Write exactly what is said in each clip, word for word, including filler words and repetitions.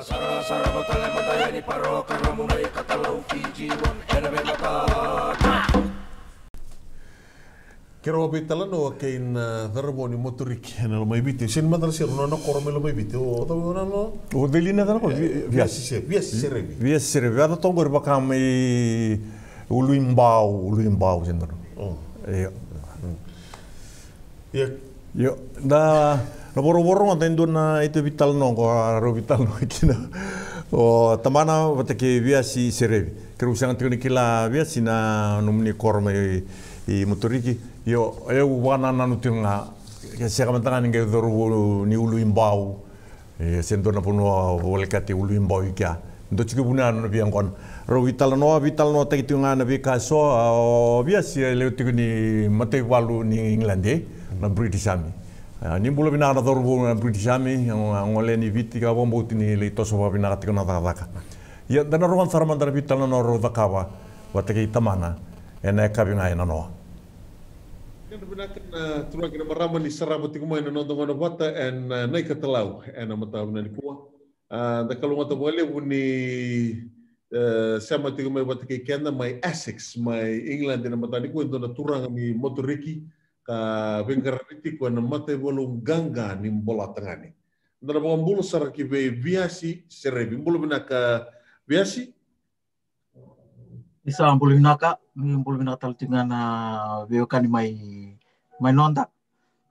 Sarasara vata le mata yani, parokaramu na iKatalau Fiji One ena veimataka. Keirau a veitalanoa kei na, e, cauravou ni Moturiki ena Lomaiviti. Sega ni macala sara na nona koro mai Lomaiviti. O cau na no? O Celina cala ko? Viasi. Viasi Serevi. Viasi Serevi. A cau toka qori vaka mai Uluibau, Uluibau se donu. Io. Io. Io, na, na vorovoro ga e dua na ito veitalanoa qo, a rau veitalanoa kina o tamana vata kei Viasi Serevi. Keirau sega tiko ni kila, Viasi, na nomuni koro mai i Moturiki. Io, au vakanananu tiko ga, ke sega mada ga ni qai cauravou ni Uluibau. E, se dua na vanua volekati Uluibau i kea. Dua tiko vuna na via qona. Rau veitalanoa, veitalanoataki tiko ga na veika eso, a, o Viasi e lewe tiko ni mataivalu ni Igiladi, na British Army. A, ni bula vinaka na cauravou na British Army, a, a gole ni Viti ka vakabauti ni lai toso vakavinaka tiko na cakacaka. Ia, da na rogoca sara mada na veitalanoa rau cakava vata kei tamana ena yakavi ga e nanoa. Kena vinaka na turaga kei na marama ni sarava tiko mai na noda gauna vata ena, e, na iKatalau ena mataka vinaka nikua. A, da kalougata vakalevu ni, e, sema tiko mai vata kei keda mai Essex, mai England ena mataka nikua, e dua na turaga ni Moturiki ka veiqaravi tiko ena mataivalu qaqa ni Bolatagane. Da na vakabula sara ki vei Viasi Serevi. Bula vinaka, Viasi. Isa, bula vinaka, ni bula vinaka tale tiko ga na veiwekani mai, mai noda.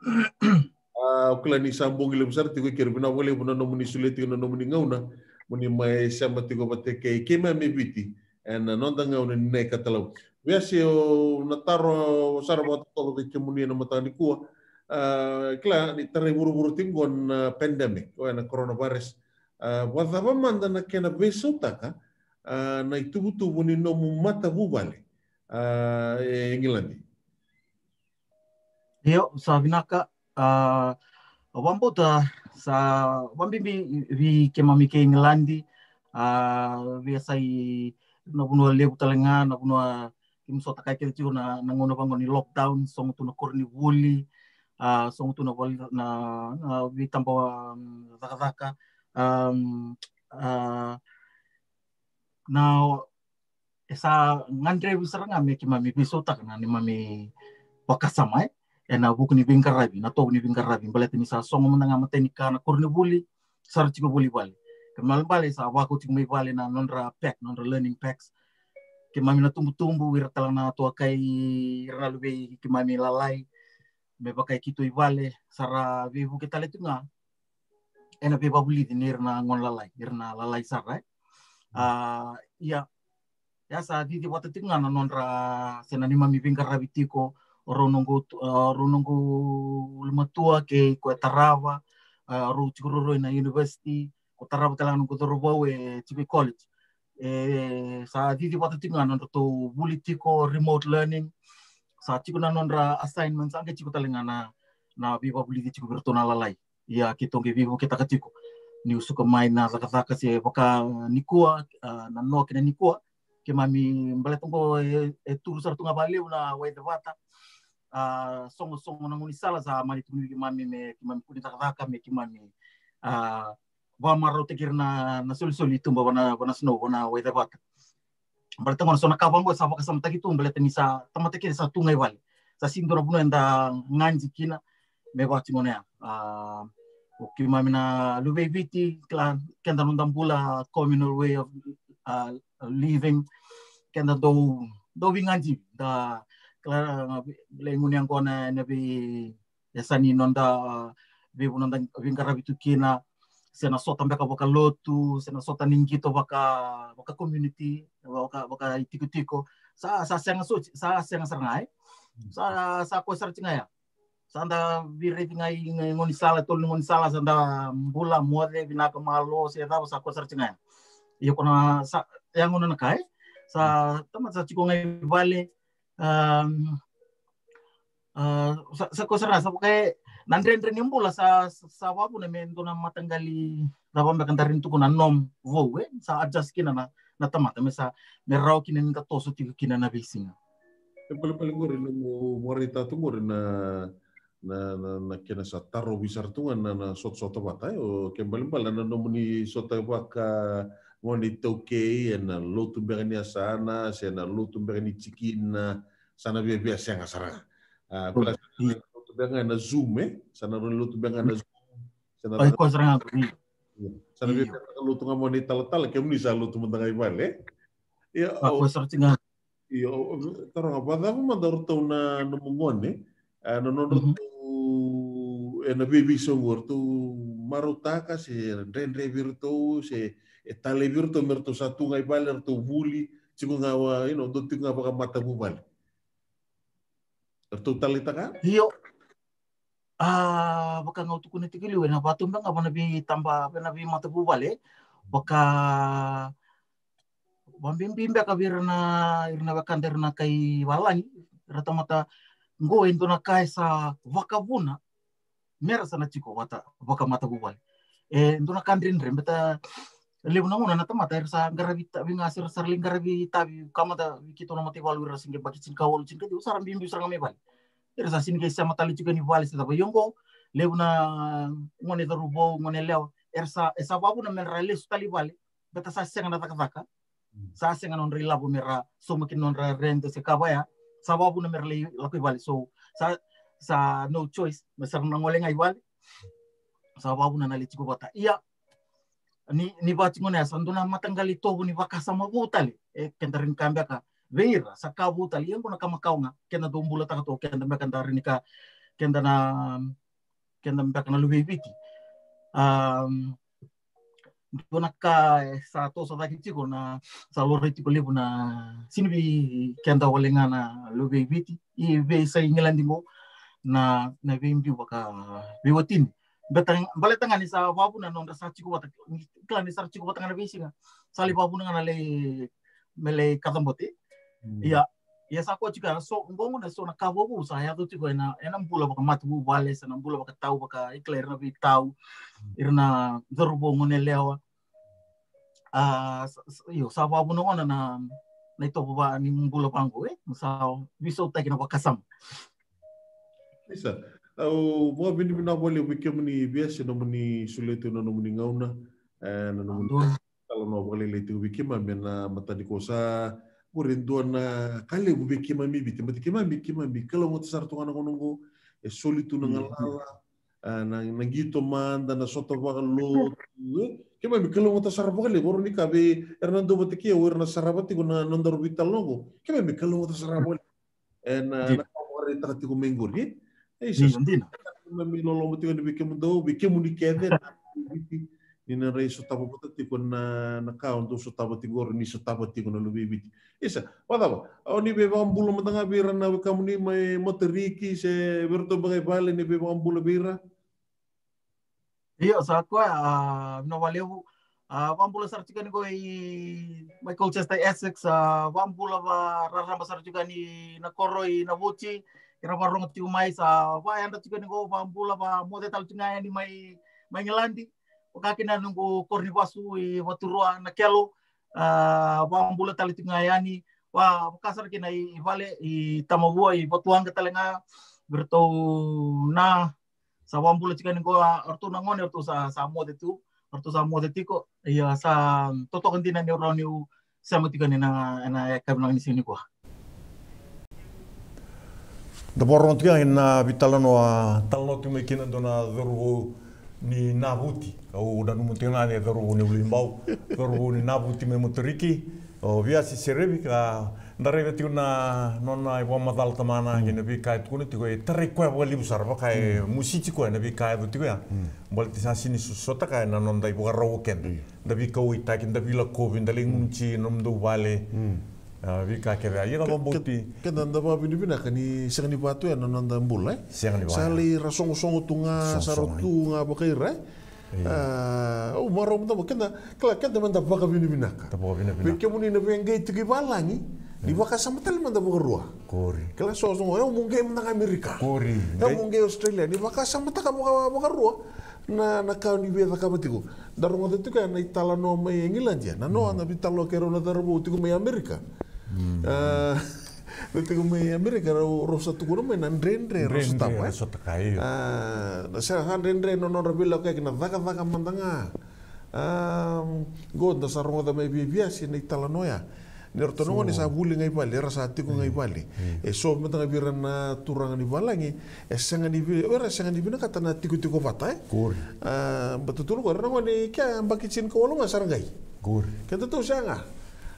A, au kila ni sa bogi levu sara tiko, keirau vinaka vakalevu na nomuni solia tiko na nomuni gauna mo ni mai sema tiko vata kei keimami e Viti ena noda gauna ni na iKatalau. Viasi, au na taro sara vakatotolo vei kemuni ena mataka nikua. A, kila ni tarai vuravura tiko qo na pandemic, o ya na coronavirus. A, vakacava mada na kena veisautaka, a, na ituvatuva ni nomu matavuvale, a, e Igiladi? Io, sa vinaka. A, au vakabauta sa vakabibi vei keimami kei Igiladi. A, via sa i na vanua levu tale ga, na vanua keimami sota kai kece tiko na, na gauna vaqo ni lockdown, sogo tu na koronivuli, a, sogo tu na vale, na, na veitaba, um, cakacaka. Um, a, na, e sa gadrevi sara ga me keimami veisautaka na neimami vakasama, e, ena vuku ni veiqaravi, na tovo ni veiqaravi, baleta ni sa sogo mada ga matai ni ka na koronivuli, sa ra tiko voli vale. Kena ibalebale sa vakau tiko mai vale na nodra pack, nodra learning packs. Keimami na tubutubu, ira tale na tuakai, ira na luvei keimami lalai, me vaka e keitou i vale, sa ra veivuke tale tu ga ena veivakavulici ni ira na gone lalai, ira na lalai sara, e. A, ia, ia sa cici vata tiko ga na nodra, se na neimami veiqaravi tiko, o rau noqu, o rau noqu ulumatua kei koya tarava, a, o rau tiko ruarua ena university, ko tarava tale ga noqu cauravou e tiko i college. E sa cici vata tiko ga na nodratou vuli tiko, remote learning. Sa tiko na nodra assignments, a qai tiko tale ga na, na veivakavulici tiko vei iratou na lalai. Ia keitou qai veivuketaka tiko. Niu suka mai na cakacaka se vaka nikua, a, na noa kei na nikua. Keimami baleta qo e, e turu sara tu ga vakalevu na waicevata. A, sogosogo na gaunisala sa mani tukuni vei keimami me keimami kua ni cakacaka, me keimami, a, vakamarautaki ira na, na solisoli i tuba vana, vana snow, vana waicevata. Baleta gona so na ka vaqo sa vakasamataki tu, baleta ni sa tamata kece sa tu ga i vale. Sa sega ni dua na vanua eda gadi kina me vaka tiko gona ya. A, o keimami na luve i Viti, kila, keda noda bula, communal way of, a, living. Keda dau, dau veigadivi. Da, kila, lai gunu yaqona ena vei e sa ni noda, a, veivu noda veiqaravi tu kina, se na sota beka vakalotu, se na sota ni qito vaka, vaka community, vaka, vakaitikotiko. Sa, sa sega soti, sa sega sara ga, e. Sa, sa koya sara tiko ga ya. Sa da veiraici ga i, i gaunisala, tolu ni gaunisala, sa da bula, moce, vinaka, malo, se cava, sa koya sara tiko ga ya. Ia ko na, sa, ya gona na ka, e. Sa, tamata sa tiko ga i vale, um, A, sa, sa koya sara, sa vaka e, na dredre ni bula sa, sa, sa vakavuna me dua na mataqali, cava beka da rawa ni tukuna, norm vou, e? Sa adjust kina na, na tamata, me sa, me rawa kina ni da toso tiko kina na veisiga. E balebale qori nomu vakaraitaka tu qori na, na, na, na kena sa tarovi sara tu ga na, na sotasota vata, e, o ke balebale na nomuni sota vaka gone iTaukei, e na lotu beka ni yasana, se na lotu beka ni tikina, sa na viavia sega sara ga. A, kila sa na lotu beka ga na Zoom, e? Sa na lotu beka ga na Zoom. Sa na, o, iko sara ga, i. Io. Sa na viavia lotu ga mo ni talatala, kemuni sa lotu mada ga i vale, e? Ia, a, o, ko sara ti ga. Io, o, o, taro ga, vakacava mada o ratou na, na nomu gone, a, na nodratou, e na veiveisau qo, ratou marautaka, se dredre vei ratou, se e talei vei ratou, me ratou sa tu ga i vale, ratou vuli, tiko ga wa, you know, dou tiko ga vakamatavuvale. Ratou taleitaka? Io. A, vaka ga au tukuna tiko e liu, e na vatu beka ga va na veitaba, va na veimatavuvale, vaka, vabibi beka vei ira na, ira na wekada, ira na kai valagi, ira tamata qo, e dua na ka e sa vakavuna me ra sa na tiko vata, vakamatavuvale. E dua na ka dredre, beta levu na gauna na tamata era sa qaravi tavi ga, se ra sa lai qaravi tavi, ka mada vei keitou na mataivalu, ira sa qai baki tinikawalu, tinikaciwa, sa ra biubiu sara ga mai vale. Era sa sini qai sema tale tiko ni vale se cava. Ia oqo, levu na gone cauravou, gone yalewa, era sa, e sa vakavuna me ra lesu tale i vale, beta sa sega na cakacaka. Mm. Sa sega na nodra ilavo me ra sauma kina nodra rede se ka vaya. Sa vakavuna me ra lai lako i vale. So sa, sa no choice, me sa ra na gole ga i vale. Sa vakavuna na lai tiko vata. Ia, ni, ni vaka tiko gona ya, sa dua na mataqali itovo ni vakasama vou tale. E, keda rawa ni kaya beka vei ira, sa ka vou tale. Ia oqo na ka makawa ga, keda dau bulataka tu, keda beka da rawa ni kaya, keda na, keda beka na luve i Viti. Am, dua na ka e sa toso cake tiko na, sa laurai tiko levu na, sini vei keda wale ga na luve i Viti, i vei sa i Igiladi qo, na, na veibiu vakaveiwatini. Beta, baleta ga ni sa vakavuna na nodra sa tiko vata, kila ni sa ra tiko vata ga na veisiga. Sa lai vakavuna ga na lai, me lai kacabote. Mm. Ia, ia sa koya tiko ya, so, qo gona so na ka vou sa yaco tiko e na, e na bula vakamatavuvale, se na bula vakatau, vaka, i kila ira na veitau, ira na cauravou, gone yalewa. A, sa, sa, io, sa vakavuna gona na, na itovo va ni bula vaqo, e? Sa veisautaki na vakasama. Isa, au vakavinavinaka vakalevu vei kemuni via se nomuni solia tu na nomuni gauna, e, na nomuni talanoa vakalailai tiko vei keimami ena mataka nikua. Sa qori e dua na ka levu vei keimami Viti, baleta keimami, keimami kalougata sara tu ga na gauna oqo, e soli tu na galala, a, na, na qito mada, na sota vakalotu, e? Keimami kalougata sara vakalevu, o rawa ni kaya vei ira na dau vata kei au, o ira na sarava tiko na, na nodaru veitalanoa oqo. Keimami kalougata sara vakalevu. E na, na ka vakaraitaka tiko mai qori, e? E isa, dina, dina. Keimami loloma tiko yani vei kemudou, vei kemuni kece, na Viti, ni na rai sotava vata tiko na, na ka o dou sotava tiko qori, ni sotava tiko na luve i Viti. Isa, vakacava? O ni via vakabula mada ga vei ira na wekamuni mai Moturiki, se vei iratou beka i vale, ni via vakabula vei ira? Io, sa koya, a, vinaka vakalevu. A, vakabula sara tiko yani qo i, mai Colchester, Essex, a, vakabula vakararaba sara tiko yani na koro i Navuti, era vakarogo tiko mai, sa vakayadra tiko yani qo, vakabula vakamoce tale tiko ga yani mai, mai Igiladi. Vaka kina noqu koro ni vasu i Vaturua, Nakelo, a, vakabula tale tiko ga yani, va, vaka sara kina i, i vale, i Tamavua, i Vatuwaqa tale ga, vei iratou na, sa vakabula tiko yani qo, a, o ratou na gone, o ratou sa, sa moce tu, o ratou sa moce tiko, ia sa totoka dina niu rawa niu sema tiko yani na, ena yakavi vinaka ni siga nikua. Da vakarorogo tiko yani na veitalanoa, talanoa tiko mai kina dua na cauravou ni Navuti. Au nanuma tiko ga ni cauravou ni Ulubau. Cauravou ni Navuti mai Moturiki. O Viasi Serevi, ka da raica tiko na nona ivakamacala tamana, mm, kei na veika e tukuna tiko, e tarai koya vakalevu sara, vaka e, mm, musiti koya na veika e yaco tiko ya. Mm. Baleta sa sini so-, sotaka ena noda ivakarau o keda. Mm. Da veikauwaitaki, da veilakovi, da lai gunuji na nomudou vale. Mm. A, veika kece ya. Ia na ke-, vakabauti ke-, keda da vakavinavinaka ni sega ni va tu ya na noda bula, e? Sega ni va. Sa lai ra sogosogo tu ga, sa ra tu ga vakaira, e? Io. A, au marau mada mo keda, kila keda meda vakavinavinaka. Da vakavinavinaka. Vei kemuni na veiqai tiko i valagi, ni, io, vakasama tale mada vakarua. Qori. Kila so, so, e, au mo qai mada ga Amerika. Qori. E, au mo qai Australia, ni vakasamataka vaka-, vakarua na, na ka ni via cakava tiko. Da rogoca tiko ya na italanoa mai Igiladi, na noa, mm, na veitalanoa kei rau na cauravou tiko mai Amerika. Mm. A, Rau tiko mai Amerika, rau, rau sa tukuna mai na dredre rau sotava, e? Sotava, io. A, na sega, sa dredre na nodra veilakoyaki na cakacaka mada ga. A, qo da sa rogoca mai via, via se na italanoa ya. Ni ratou na gone sa vuli ga i vale, era sa tiko ga i vale. E so mada ga vei ira na turaga ni valagi, e sega ni vi-, era sega ni vinakata na tikotiko vata, e? Qori. A, ba tutulu qori, na gone kea yabaki tinikawalu ga sa ra qai. Qori. Keda tou sega.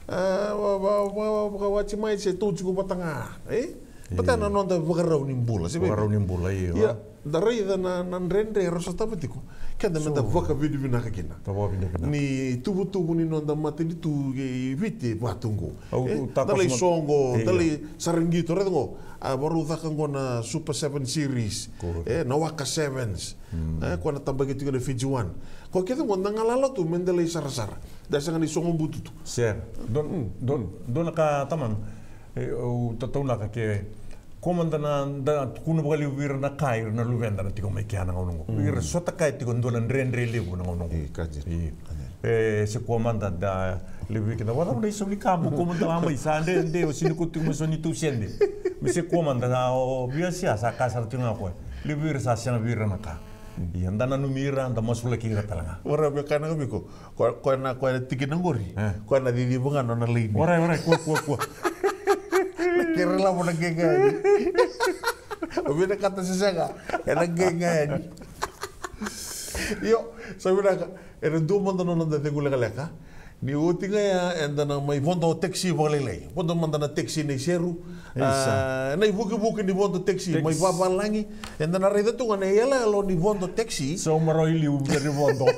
A, va, va, va, vakawati mai se tou tiko vata ga, e? Baleta na noda vakarau ni bula, se vakarau ni bula, io. Ia, da raica na, na dredre rau sotava tiko. Keda me da vakavinavinaka kina. Da vakavinavinaka. Ni tuvatuva ni noda matanitu e Viti e vatu qo. Au, e, au da lai soqo, da lai sara qito, raica qo. A, varau caka qo na Super Seven Series. Qori. E, na Waka Sevens. Mm. E, koya na tabaki tiko na Fiji One. Koya kece qo da galala tu me da lai sarasara. Da sega ni sogo bututu. Sega. Dua, dua, dua na ka tamana. E, au tataunaka ke, kua mada na, da tukuna vakalevu vei ira na ka, ira na luveda na tiko mai kea na gauna qo. Mm. Ira sota kaya tiko dua na dredre levu na gauna qo. E, ka dina. Io. Ka dina. E, se kua mada da levu vei keda, vakacava na isau ni kabu, kua mada la mai, sa dredre, o sini ko tiko mai so ni tou sede. Me se kua mada, sa o via sia, sa ka sara tiko ga koya. Levu vei ira sa sega vei ira na ka. Mm. Ia, da nanumi ira, da masulaki ira tale ga. Ora, me kaya na ka vei iko. Koya, koya na, koya na tikina qori. E. Koya na ciciva ga nona laini. Warai, warai, kua, kua, kua. Kere lavo na qeqa yani. O vinakata se sega, ena qeqa yani. Io, sa vinaka, ena dua mada na noda cegu lekaleka. Ni oti ga ya, eda na mai vodo taxi vakalailai. Vodo mada na taxi na iseru. Isa. A, na ivukivuki ni vodo taxi, taxi mai vavalagi. Eda na raica tu ga na iyaloyalo ni vodo taxi. Sa marau i liu, ni vodo.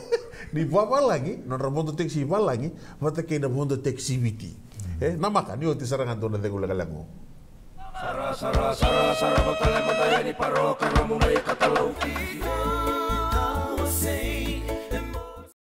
Ni vavalagi, nodra vodo taxi i valagi, vata kei na vodo taxi i Viti. E, namaka, ni oti sara ga dua na cegu lekaleka qo. Sara, sara, sara, sara, vata le mada yani parokaramu na ikatalau.